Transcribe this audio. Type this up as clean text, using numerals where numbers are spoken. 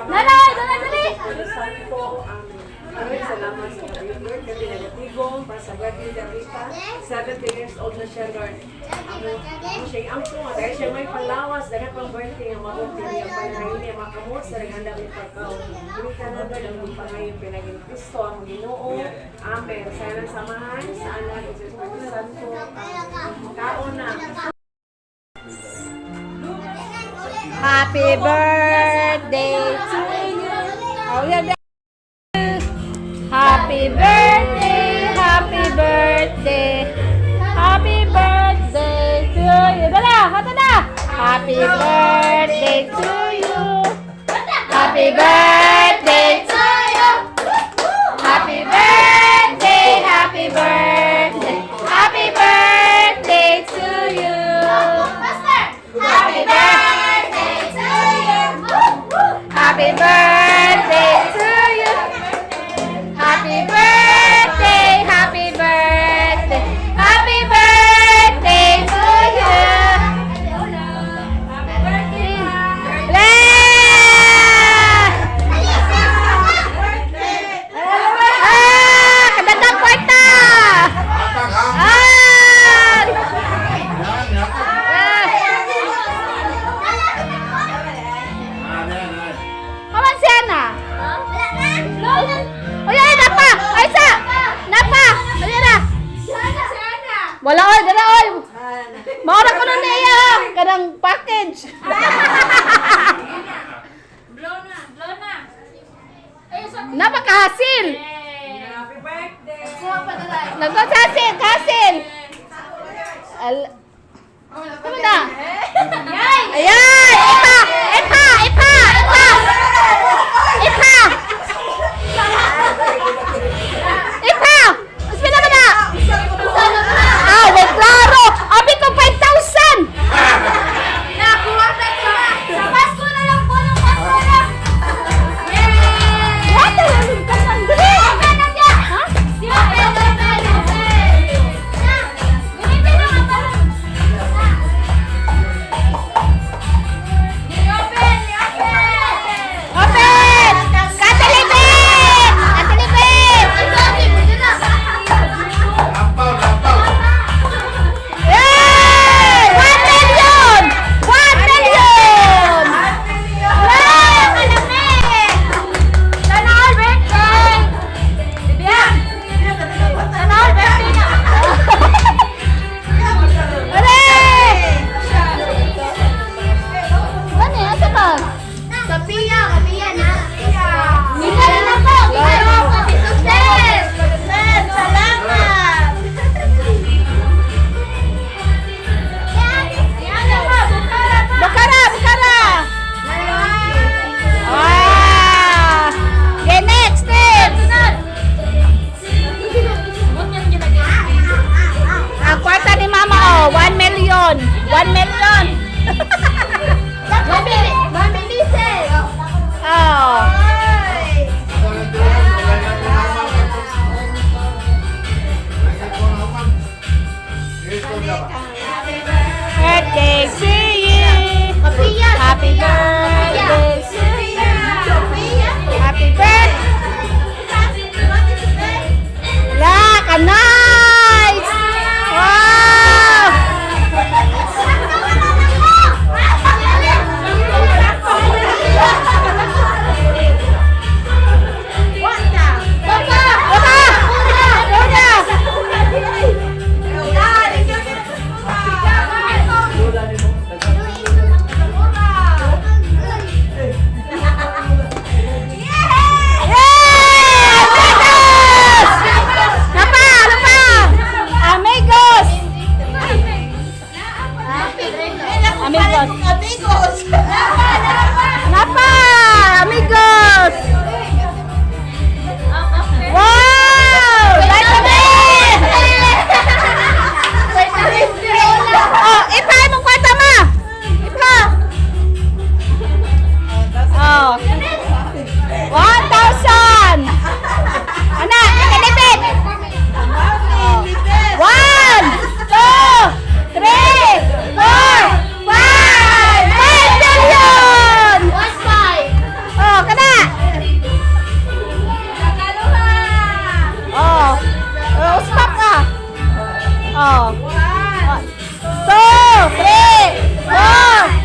Nanay, dali, dali. Santo, Amen. Lord, salamat sa gabi, Lord. Kami nagatigom para sa birthday ni Rita. 70 years old na siya, Lord. Amo siya ampo nga dahil siya may panglawas, daghan pang birthday nga mabuti niya pangayon niya makamot sa naghandam ni pagkaon. Kini tanan, Lord, ang pangayon pinagin Kristo ang Ginoo. Amen. Sa nang samahan sa Anak ug sa Espiritu Santo. Amen. Kaon na. Happy birthday to you. Oh, yeah. Happy birthday, happy birthday, happy birthday to you. Dala, hata na. Happy birthday to you. Happy birthday to you. Happy birthday, happy birthday, happy birthday to you. Happy birthday to you. Happy birthday to you. Happy birthday, happy birthday, happy birthday to you. Happy birthday. Le! Ah, kadagang kwarta! Ah! Ah! Kaman siya na? Uy, ay, napa! Ay, sa! Napa! Dali na! Wala, oy, dala, oy! Maura ko na niya! Kanang package! Blow na, blow na. Napakahasil! Happy birthday! Nagkahasil! Hasil! Al Ano na? Ayan! Ipa! Ipa! Ipa! Ipa! Ipa! Ipa! Pila ka na? Ah, wait, klaro! Abi ko 5,000! Nakuha na ito. Sa Pasko na lang po, ng Pasko lang. Yay! What? Dali! Open na siya! Ha? Open, open, open! Gamitin na nga pala. I-open, i-open! Open! Katalipin! Katalipin! Lampaw, lampaw. Yay! 1 million! 1 million! Wow! Kalami! Sana all birthday! Bibian! Sana all birthday na! Dali! Gani, asa ba? Sophia, Sophia na. Ikaw na lang po! Ikaw na po! Success! Success! Salamat! Yan na po! Bukara pa! Bukara, bukara! Ah! Okay, next, next! Ang kwarta ni Mama, oh, 1 million. 1 million. Mami Lise! Oh. Ay! Birthday to you. Sophia! Happy birthday to you. Sophia! Happy birthday. La, ka nice! Wow! Buka! Buka! Yay! Pesos! Napa! Two, three, four.